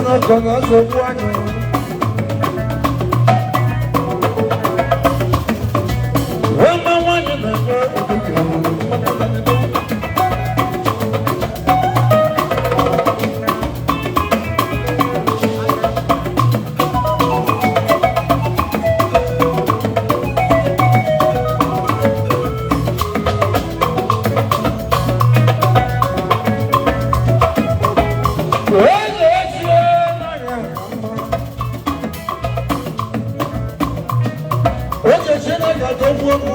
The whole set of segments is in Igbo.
N'ọkọ na-azọgbu anyị. Ọma nwanyị na-eme ụdịdị. Onye echie n'anya mma. Oge Chineke dọgbuo m.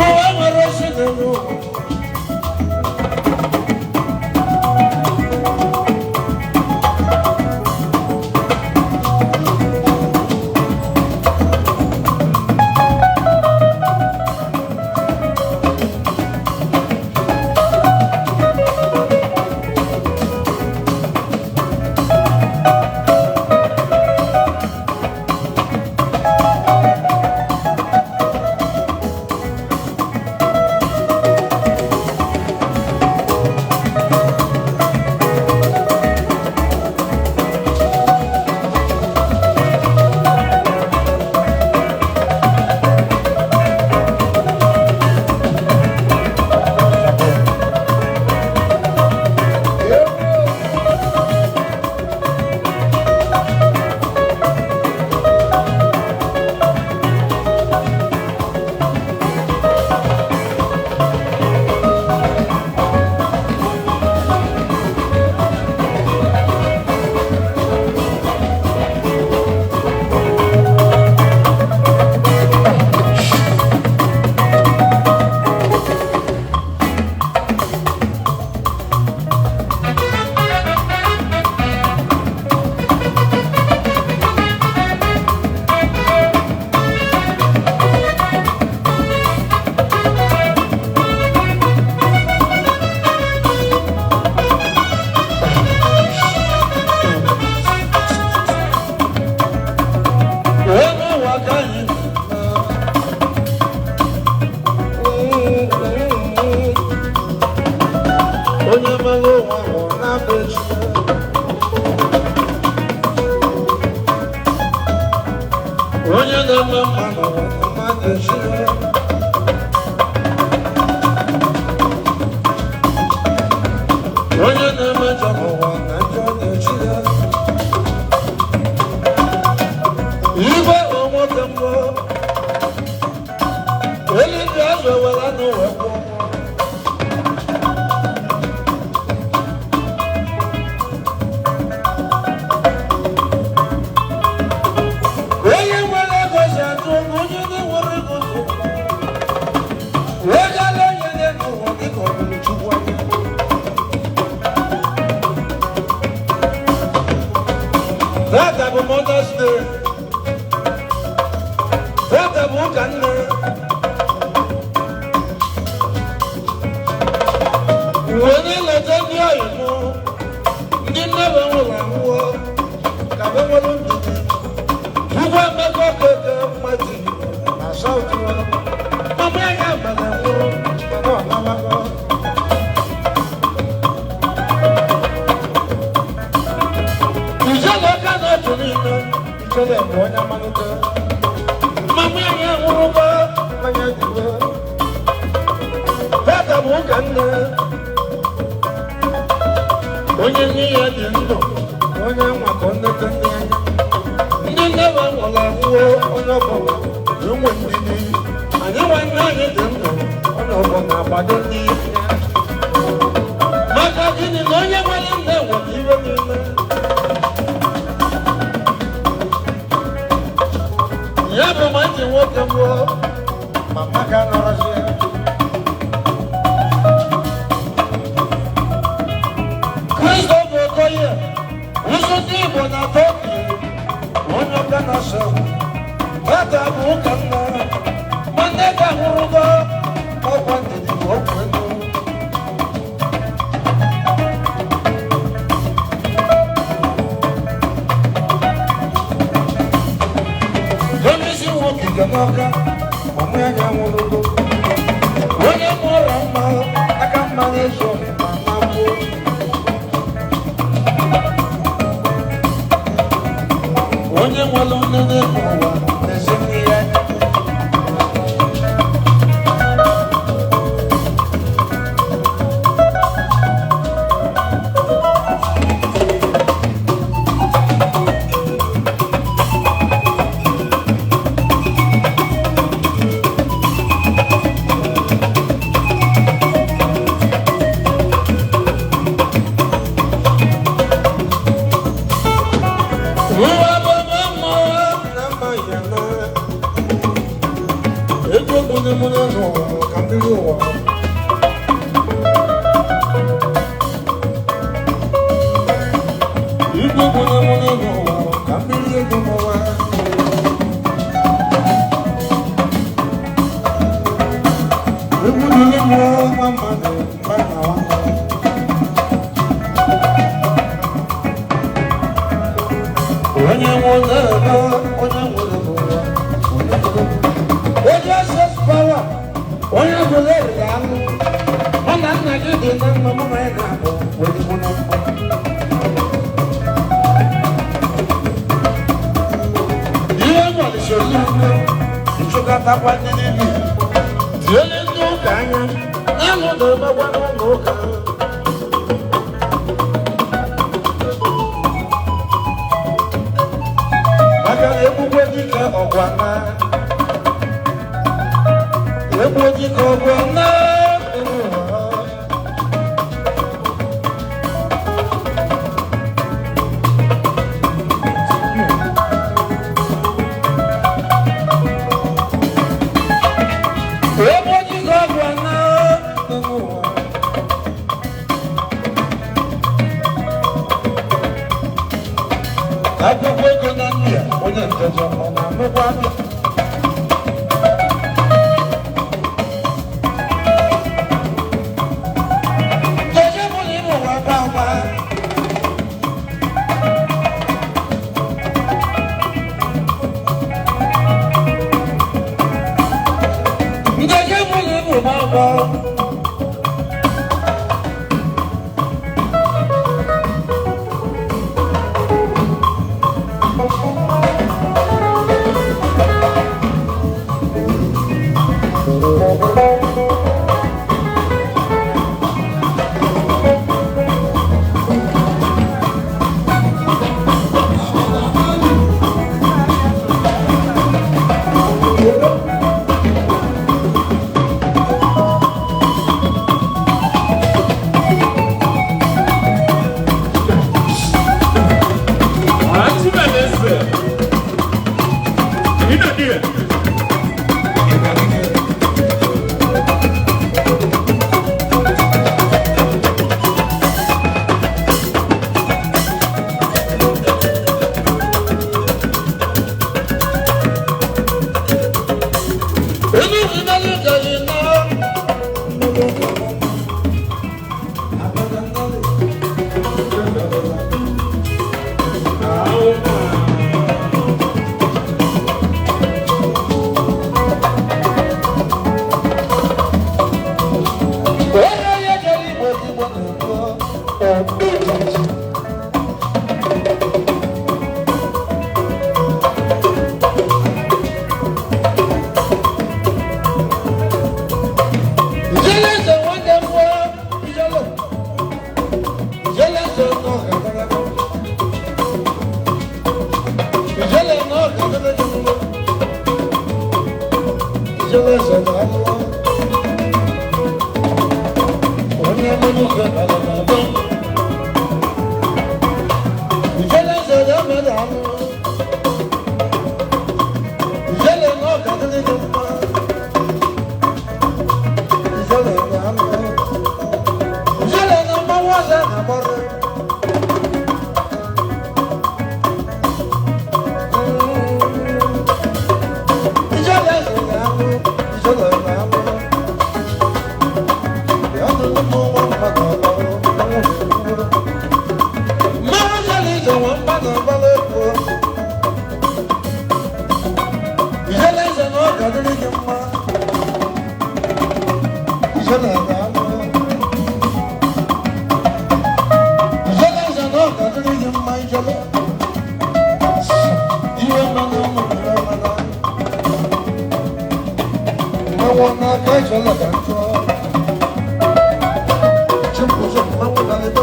Ụwa nwere isi dị n'ụwa. Onye ụwa ka anyị na-eme. Onye mere ụwa nwụrụ na-abụ echi. Onye na-eme mma n'ụwa mmadụ echi. Onye na-eme njọ n'ụwa na njọ na-echi ya. Igwe nwoke mbụ, eluigwe azụ ewere anụ wee kwụọ ụgwọ. Onye nwere ego si atụ ụgwọ, onye na-enwere ego si ụgwọ. Wee gala onye na-ego ụwa dịka ọ bụrụ Chukwu anya. Tata bụ Mother's Day. Tata bụ ụka nne. Uwe na-eleta ndị ọyị mụ, ndị nne be nwụrụ anwụọ, ka be nwere ndidi. Ugwu Emeka Okeke mmadụ na South Mama ya mere nwụrụ, mana ọ nawago. Ijele ọka na-otu niile, ijele bụ onye amalite. Mama ya nwụrụkwa, mmanya dịwe. Tata bụ ụka nne. Onye nne ya dị ndụ, onye nwakọ nneta nne anya. Ndị nne be nwụrụ anwụọ, onye ọbụla enwe ndidi. Anyị nwa nne anyị dị ndụ, onye ọbụla na-agbado ndị ya. Maka gịnị na onye nwere nne nwere iwe niile. Ya bụ ma ntị nwoke nwụọ, mama ga nọrọzi ya. Christopher Okoye, ụzụ ndị Igbo na Tọki, Onye ọka na-asa tata bụ ụka nna nwanne ka hụrụgo ọkwa ndidi bụ ọgwụ ego. Onye isi nwoke ga n'ọka ọmụ ya ga nwụrụgo. Onye mụọrọ mma aka mma na-ezu ọmịma na gboo. Onye nwere nnene n'ụwa na-ezi nne ya. Ụwa bụ mmụọ na mma ya na ego gbune mụ n'ụwa ka mmiri ụwa. Igwe gbune mụ n'ụwa ka mmiri ego n'ụwa. Egwu niile mụọ nwa mmadụ mba na nwanne. Onye nwere ego, onye nwere n'ụwa, onye nwere onye ss power, onye nwere eriri anụ. Mụ na nna gị dị na mma, mụ na ya ga-abụ were mụ na mma. Ihe nwalisiri ugwu nchụkọtakwa ndị dibịa tiele ndị ụka anya na-alụ na-emekwa n'ụlọ ụka. Maka na egbugbe dike ọgwa na egbu dike ọgwa na. Egbu dike ọgwa na. Akwụkwọ ego na nri a onye ntejọ ọ na-amụkwa abịa. Nteje bụ na ịmụ nwa gba agba. Nteje bụ na ịmụ nwa agba. Mba na agbala egwu. Ijele eze na ọ ga-adịrị gị mma. Ijele ga-alụ. Ijele eze na ọ ga-adịrị gị mma ijele. Ihe mmanụ ụmụ ihe mmanụ. Mmanwụ n'aka ijele ga njọ. Chimkụzụ mmanwụ na ebe.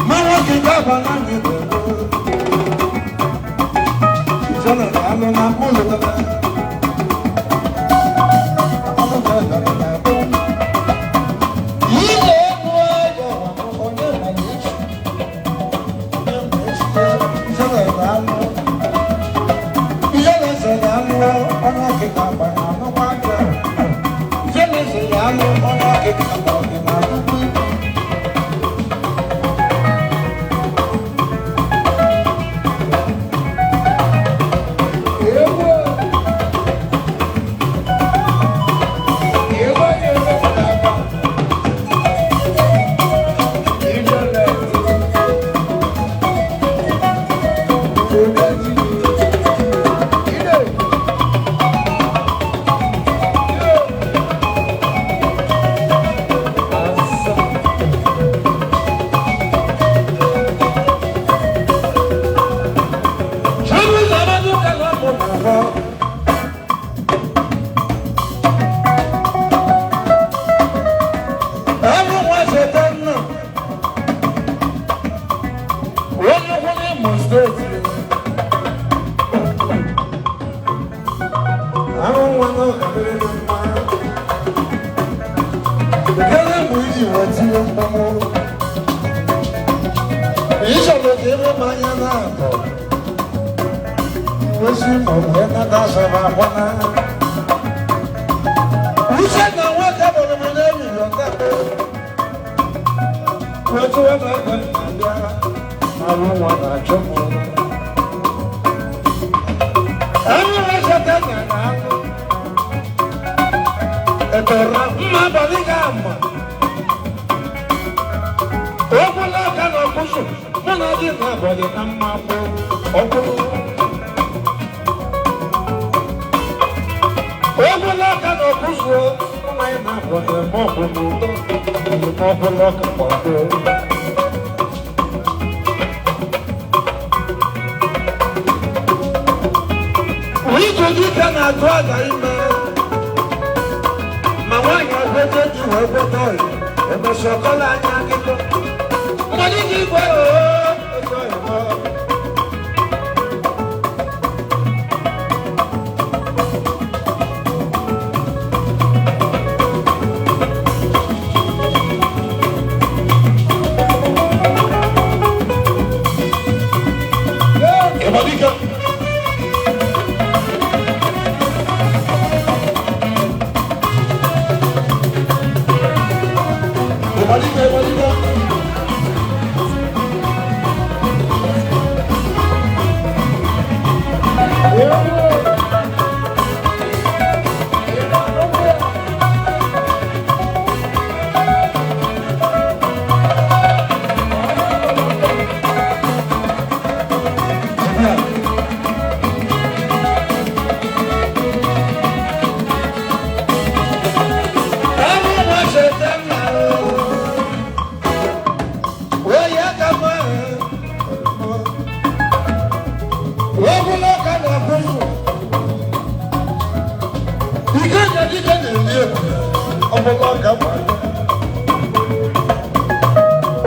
Mmanwụ gị ga-aba na anyị ga-egbu. Ijele ga-alụ na mkpụrụ dada. Ọnụ ga-adara na abụ. Ile egwu aja onye ma echi. Onye ma echi ijele ga-alụ. Ijele eze ga-alụ ọnụ ọkịka agba na anụkwa aka. Ijele eze ga-alụ ọnụ ọkịka agba ọdị na anụkwa ibu.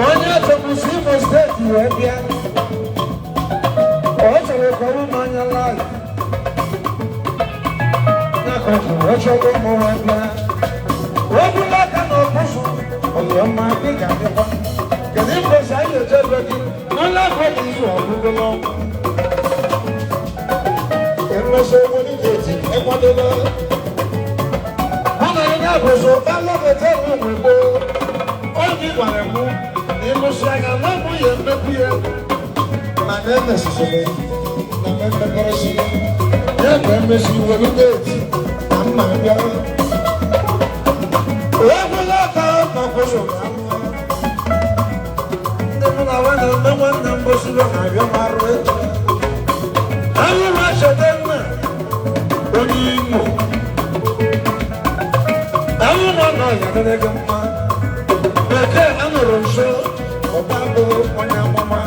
Onye chọkwụsị Imo Steeti wee bịa, ọ chọrọ ka ọ mmanya laị ya ka ọ jụrụ ọchọrọ ụmụ wee bịa. Ọbụla aka na ọkpụsụ ọlụọma dị ga-adịkwa. Kedu mbosi anyị echebe gị n'ụlọ afọ dị izu ọgụgụ n'ọnwa? Emesịa onye ga-eti ekwadola. Mụ na ya bụzụ alọbata ụmụ gboo. Oge gwara mụ na ịlụsị anya na ọ bụ ya emekwu ya. Mana emesịsịrị na mmekọrịsị ya ka emesi welu deeti na mma bịa. Egwula aka na kwụsụ na ndị mụ na nwanne nwanne m bụsịrị na-abịa marụ etu. Anyị ma cheta nna onye Imo. Anyị nọ n'ọhịa dịrị gị mma. Bekee anụrụ nso ọgba bụ onye amụma.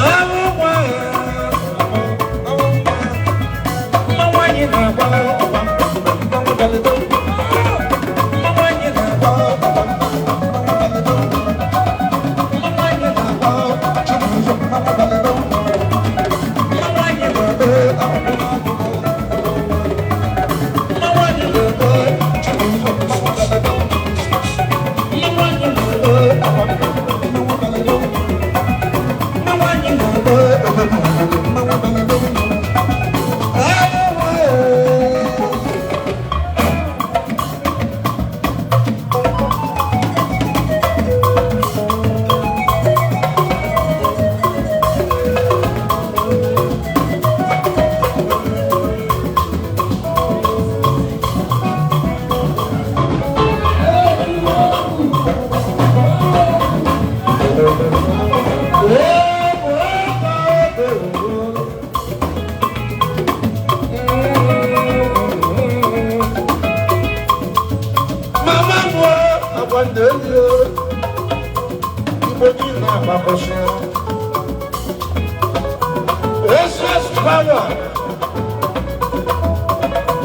Ahụ nwa mma nwaanyị na-agba ọgba mmanwụ dalịdo. Mma nwaanyị na-agba ọgba mmanwụ dalịdo. Mma nwaanyị na-agba Chibuzo mmanwụ dalịdo. Mma nwaanyị na-agba akwụkwọ mma nwaanyị na-agba Chibuzo mmanwụ dalịdo. Mma nwaanyị na-agba akwụkwọ mmanwụ dalịdo. Mma nwaanyị na-agba mmanwụ dalịdo. Mama m agwa ndị elu Igbo niile agbakọsị. SS Power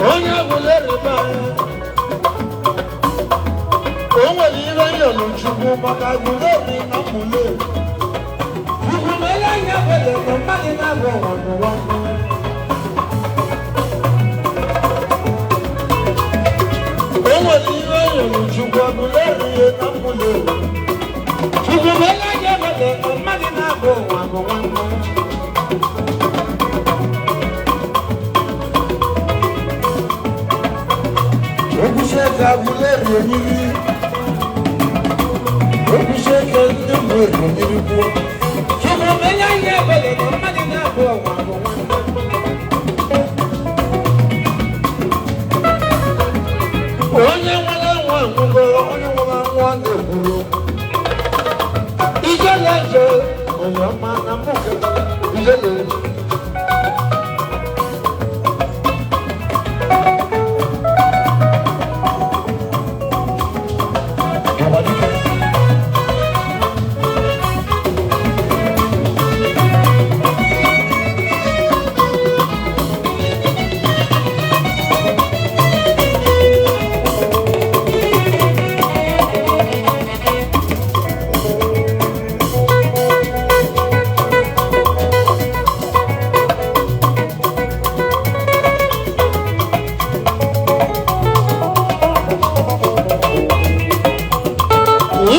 onye bụla erebe anyị o nwere ihe nyọrọ Chukwu maka Aguleri na Mmuleri. Chukwu mere anya bele na mmadụ na-abụ ụwa n'ụwa. O nwere ihe nyọrọ Chukwu Aguleri na Mmuleri. Chukwu mere anya bele na mmadụ na-abụ ụwa n'ụwa. Okwusieke Aguleri onyiri. Okwusieke ndị Mmuleri onyiri kwuo. Chukwu mere anya bele na mmadụ na-abụ ụwa n'ụwa. Onye nwere nwa anwụgo, onye nwere nwa na-ekwuru. Ijele nje, onye ọma na mụ ketara ijele.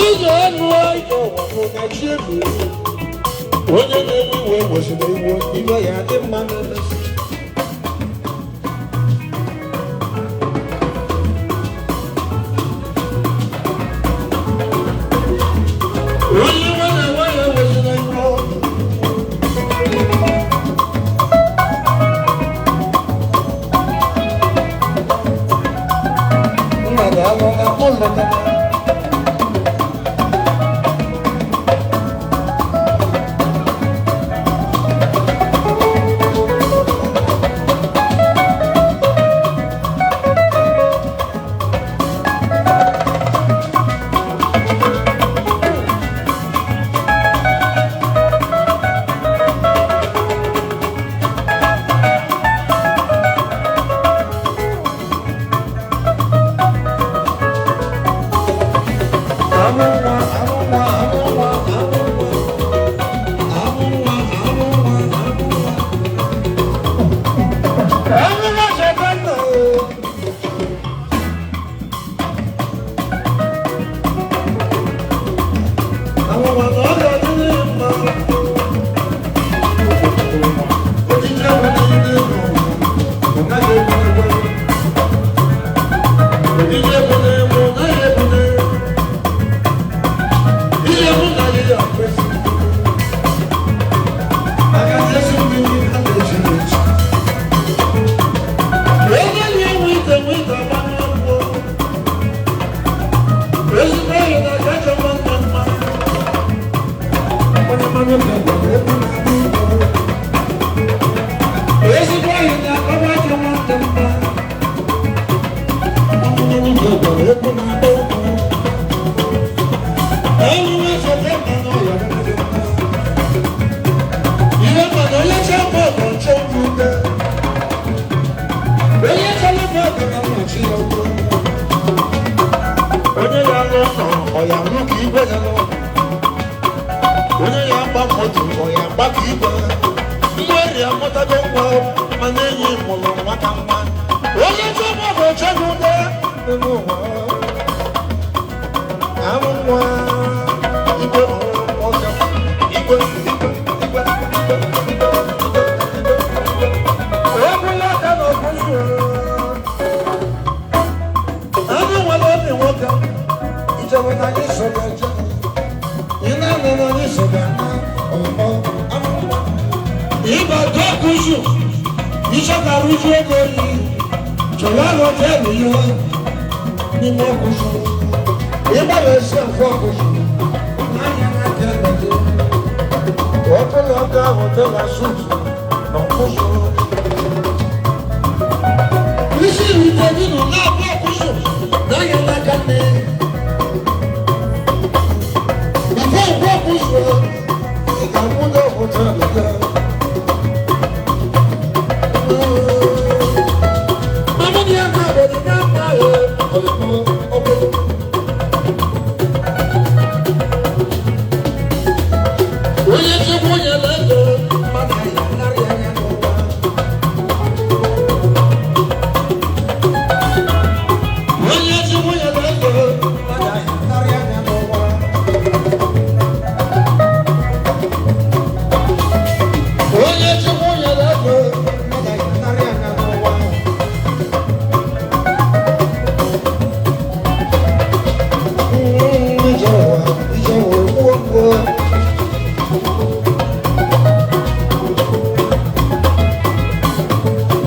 Ije elu ije ụwa bụ na chi ebiri. Onye na-ewe iwe wezụga iwe, iwe ya dị mma n'emesi. Onye iwe na-ewe ya wezụga iwe. Nna ga-alụ na ụlọ tata. Enyi na-aka ajọ nwanne mma. Onye mmanụ ga-egwere egwu na-adị ụtọ. Ezigbo enyi na-akọwa ajọ nwanne mma. Onye mmanụ ga-egwere egwu na-adị ụtọ. Enyi nwe mma n'ọya dị mma. Ihe mmadụ onye chọọ mma ọgọ chọọ mwute. Onye chọrọ mma ọgọ na mmachi ya ụtọ. Onye ya lụ nọ, ọ ya lụ ka igwe ya lụ. Onye ya gba moto, ọ ya gba ka igwe. Mmeri amụtago nwa, mana enyi mụrụ nwa ka nwa. Onye chọọ mma ọgọ chọọ mwute n'ime ụwa. Amụ nwa, igwe nwoke, igwe, igwe, igwe, igwe, igwe, igwe, igwe. Ekwula aka n'ọkụzụ. Anụ nwere obi nwoke, ijebe na anyị so ga-eje. Ị na-anọ na anyị so ga-ana ọmọ anụ nwa. Ịba ọkụzụ, ịchọkara uju ego yi, chọrọ họteelụ ya n'ime ọkụzụ. Ịgbara esi afọ ọkụzụ, n'anya n'aka ebe gị. Ọkụlụ ọka họteelụ asutu na ọkụzụ. Isi ìrìtẹ̀ nínú náà bọ́ ọkụzụ n'anya n'aka nne. Before ụkwụ ọkụzụ, ị ga-akwụdo họteelụ ya. Mama ni ama abọ̀dé náà máa yẹ ọ̀lùkọ́ ọ̀pọ̀lọpọ̀. Onye chukwu nyere ego, mmadụ ya narị anya n'ụwa. Onye chukwu nyere ego, mmadụ ya narị anya n'ụwa. Onye chukwu nyere ego, mmadụ ya narị anya n'ụwa. Ije ụwa, ije ụwa, gbuo gbuo.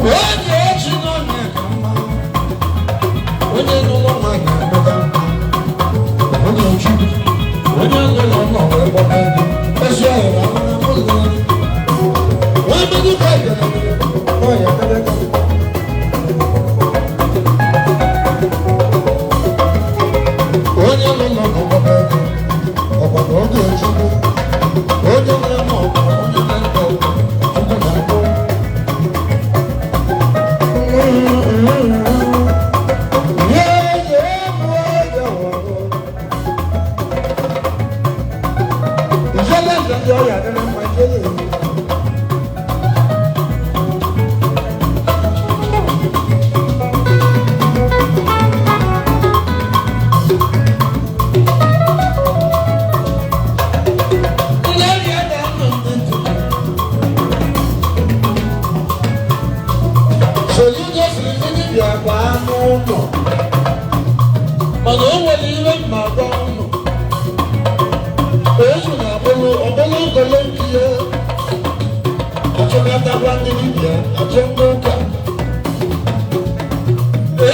Onye echi n'ọnya ka mma, onye nụrụ nwaanyị amụta nwa. Onye chukwu, onye nụrụ nwa wee gbaba ego. Ezi ọhịa na amara mụlụ ya. Nwa mmadụ ka bịara n'ọya debe ka mma. Onye nụrụ nwa gbaba ego, ọkwa na oge chukwu. Onye na-eme ọkwa, onye na-eme ọkwa, Chukwu na-akpọ. Soludo siri ndị dibịa gbaa n'ụlọ, mana o nwere ihe mma gwa ụnụ. Ezu na-abụrụ ọbụrụ ngolo nke ya achọkọtakwa ndị dibịa achọ ndị ụka.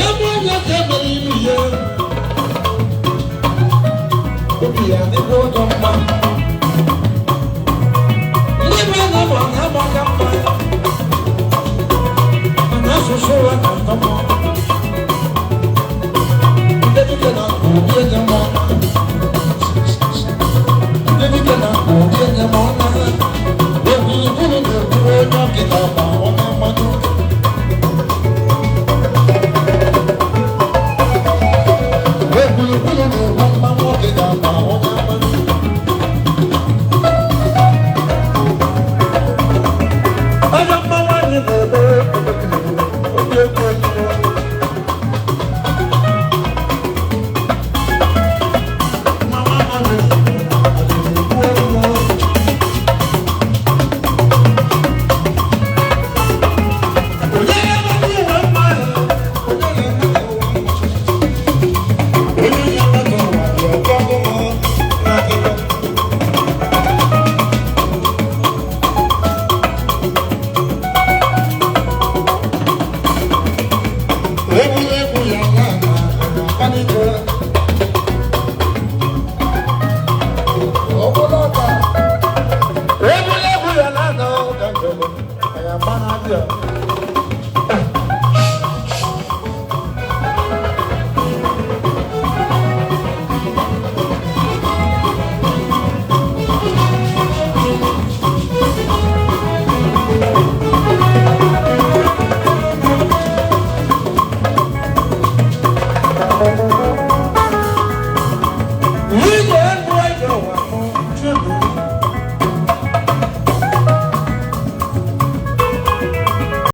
Ebe onye ka emere imi ya, obi ya adịkwa ụjọ mma. Ndị be na ma na-agbaka mma, mana asụsụ ụwa na-atọ m. Ndị dike na-akpụ obi enye m ọma. Ndị dike na-akpụ obi enye m ọma. Egwurugwuru na-ekwuru onye ọkịta ma ọ na-amanụ. Egwurugwuru na-egwu mmanwụ ọkịta ma ọ na-amanụ.